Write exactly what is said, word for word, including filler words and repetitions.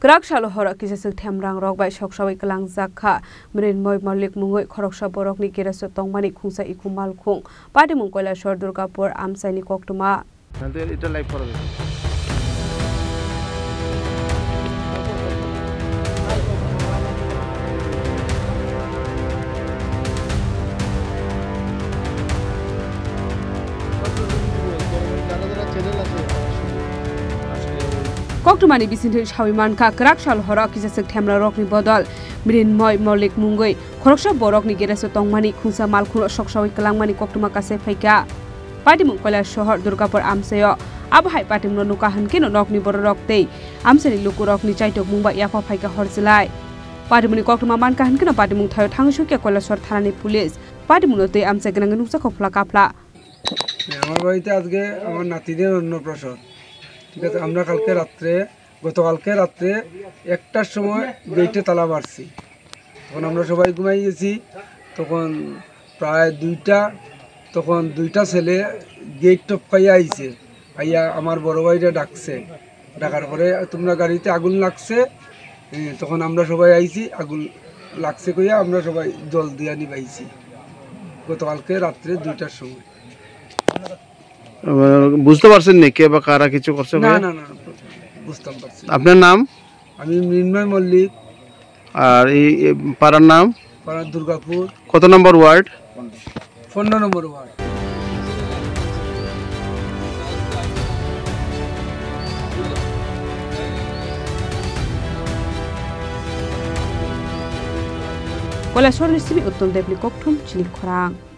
Kwrak salo horo kisa swk themrang rok bai sok sawi kwlangjak kha. Mrinmoy Mollik mungwi khoroksa borokni gereso tongmani khungsa ikhum malkhung. Patimung Koilashor Durgapur amchaini koktwma. তাহলে এটা লাইভ করা যাবে। Koktwmani bisingtwi sawi mankha, kwrak sal horo kisa swk themra rokni bodol Mrinmoy Mollik mungwi khoroksa borokni gereso tongmani khungsa malkhungno sok sawi kwlangmani koktwma kasai phaikha. Patimung Koilashor Durgapur amchaio. Abo hai patimungno nukha hwnkhe no nokni bororok tei amchaini lukurokni chaitokmung bai yapha phaikha horjlai. Patimungni koktwma mankha hwnkhe no patimung thaio thangwi sukya Koilashor thanani police. Patimungno tei amchai gwnangwi nukjakha phla kaphla. আমার বাড়িতে আজকে আমার নাতিদের অন্নপ্রাশন। ঠিক আছে, আমরা কালকে রাত্রে, গতকালকে রাত্রে একটার সময় গেটে তালা মারছি। তখন আমরা সবাই ঘুমাই গেছি। তখন প্রায় দুইটা, তখন দুইটা ছেলে গেট টপকাইয়া আইছে, আইয়া আমার বড় ভাইরে ডাকছে। ডাকার পরে, "তোমরা গাড়িতে আগুন লাগছে।" এ, তখন আমরা সবাই আইছি, আগুন লাগছে কইয়া আমরা সবাই জল দিয়া নিবাইছি গতকালকে রাত্রে দুইটার সময়। আহ, বুঝতে পারছেন নি কে বা কারা কিছু করছে না, ভাইয়া? না, না, না, বুঝতাম পারছি না। আপনার নাম? আমি মৃন্ময় মল্লিক। আর এই, এ, পাড়ার নাম? পাড়া দুর্গাপুর। কত নম্বর ওয়ার্ড? পনেরো নম্বর word. Koilashorni simi Uttom Debni kokthum chini khorang.